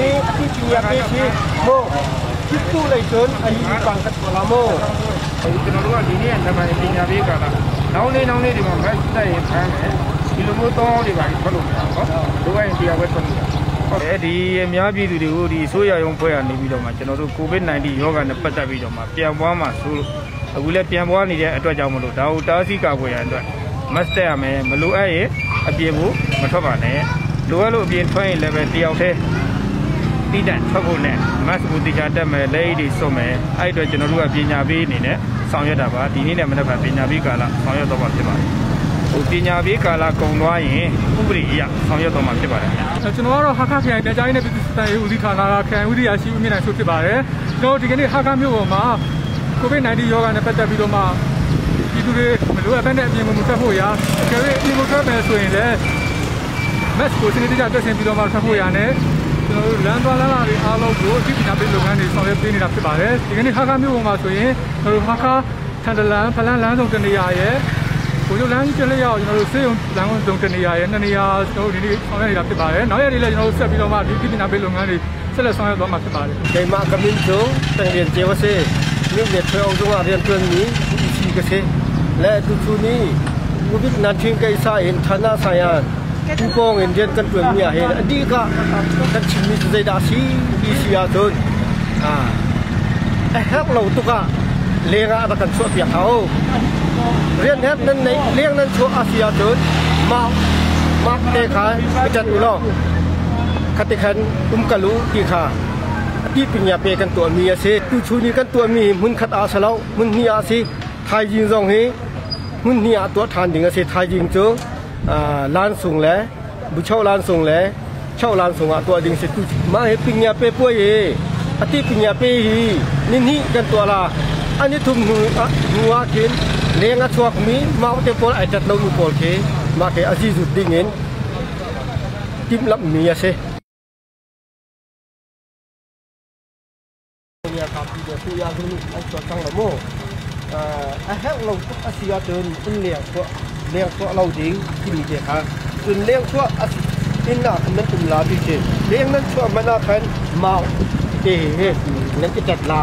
Hi ati pinya pe si mo tu lei cun a hi pang kan tuah la mo ကျွန်တော်တို့ကဒီနေ့ကလည်းပညာပေးကာလနောက်နေ့နောက်နေ့ဒီမှာမတ်တိုက်ရင်ဖမ်းမယ်ဒီလိုမျိုးတောင်းတွေပါထွက်လို့မရဘူးနော်တို့ကရင်တရားပဲထွက်လို့ရအဲဒီအများပြည်သူတွေကိုဒီဆိုးရရုံဖွဲ့ရနေပြီးတော့မှကျွန်တော်တို့ COVID-19 ရောဂါနဲ့ပတ်သက်ပြီးတော့မှပြန်ပွားမှာဆိုလို့အခုလည်းပြန်ပွားနေတဲ့အတွက်ကြောင့်မလို့ဒါကိုတားဆီးကာကွယ်ရန်အတွက်မတ်တက်ရမယ်မလိုအပ်ရင်အပြင်ကိုမထွက်ပါနဲ့လိုအပ်လို့အပြင်ထွက်ရင်လည်းပဲတယောက်တည်း တိတန့်ထွက်ဖို့နဲ့ mask ကိုတေချာတက်မယ်လက်အိတ်တွေစွတ်မယ်အဲ့အတွက်ကျွန်တော်တို့ကပညာပေးအနေနဲ့ဆောင်ရွက်တာပါဒီနေ့နဲ့မနေ့ကပညာပေးကာလဆောင်ရွက်တော့မှာဖြစ်ပါတယ်ဟိုပညာပေးကာလကုန်သွားရင်ဥပဒေအရဆောင်ရွက်တော့မှာဖြစ်ပါတယ်ခင်ဗျာ ကျွန်တော်ကတော့ဟာခခရိုင်ပြန်ကြားရေးနဲ့ပြည်သူ့စံရေးဦးစီးဌာနကခရိုင်ဦးစီးရာရှိဦးမြင့်နိုင်ဆိုဖြစ်ပါတယ်ကျွန်တော်ဒီကနေ့ဟာခမြို့ပေါ်မှာ COVID-19 ရောဂါနဲ့ပတ်သက်ပြီးတော့မှပြည်သူတွေမလိုအပ်ဘဲနဲ့အပြင်ကိုမထွက်ဖို့ရာအကယ်၍အပြင်ကိုထွက်မယ်ဆိုရင်လည်း mask ကိုစနစ်တကျတက်ဆင်ပြီးတော့မှထွက်ဖို့ရာနဲ့ကျွန်တော်တို့လမ်းသွားလမ်းလာတွေအားလုံးကိုအသိပညာပေးလုပ်ငန်းတွေဆောင်ရွက်ပေးနေတာဖြစ်ပါတယ်ဒီကနေ့ဟာခမြို့ပေါ်မှာဆိုရင်ကျွန်တော်တို့ဟာခထန်တလန်ဖလန်လမ်းဆောင်တနေရာရဲ့ဘိုလ်ချုပ်လမ်းကြီးကျလက်ရောက်ကျွန်တော်တို့စေယုံလမ်းကုန်းတနေရာရဲ့နှစ်နေရာကျွန်တော်တို့ဒီနေ့ဆောင်ရွက်နေတာဖြစ်ပါတယ်နောက်ရက်တွေလည်းကျွန်တော်တို့ဆက်ပြီးတော့မှဒီပြည်ပညာပေးလုပ်ငန်းတွေဆက်လက်ဆောင်ရွက်သွားမှာဖြစ်ပါတယ် keimah ka min cu Tang Lian Ceu a si. Myo Myat Htwe Aung zung ah rianṭuanmi EC ka si. Le tuchun i COVID-19 kaisa in thana saya tu kong in rian kan ṭuanmi ah hin a dih ka kan chimmi cu zeidah a si ti si ahcun a herh lo tuk ah leng ah rak kan chuahpiak hau. Rian herh nan neih leng nan chuah a si ahcun mah mah te kha i ṭanh u law khati khan um kal u ti kha ti pinya pe kan tuahmi a si. Tuchun i kan tuahmi hi hmun khat ah si lo, hmun hnih ah si. Thaizing zong hi hmun hnih ah tuah ṭhan ding a si. Thaizing cu Lansung le Bucho Lansung le Cho Lansung ah tuah ding si. Mah hi pinya pe puai hi ati pinya pe hi ni hnih kan tuah la. An i thum hnu hnu ah khin leng a chuakmi mau te pawl ai ṭat lomi pawl khi mah khi a zizut ding in timhlamhmi a si. A herh lo tuk a si ahcun inn leng chuah leng chuah lo ding timi te kha cun leng chuah a si inn ah khan nan um la ti si leng nan chuah hmanh ah khan mau te he nan i tat la.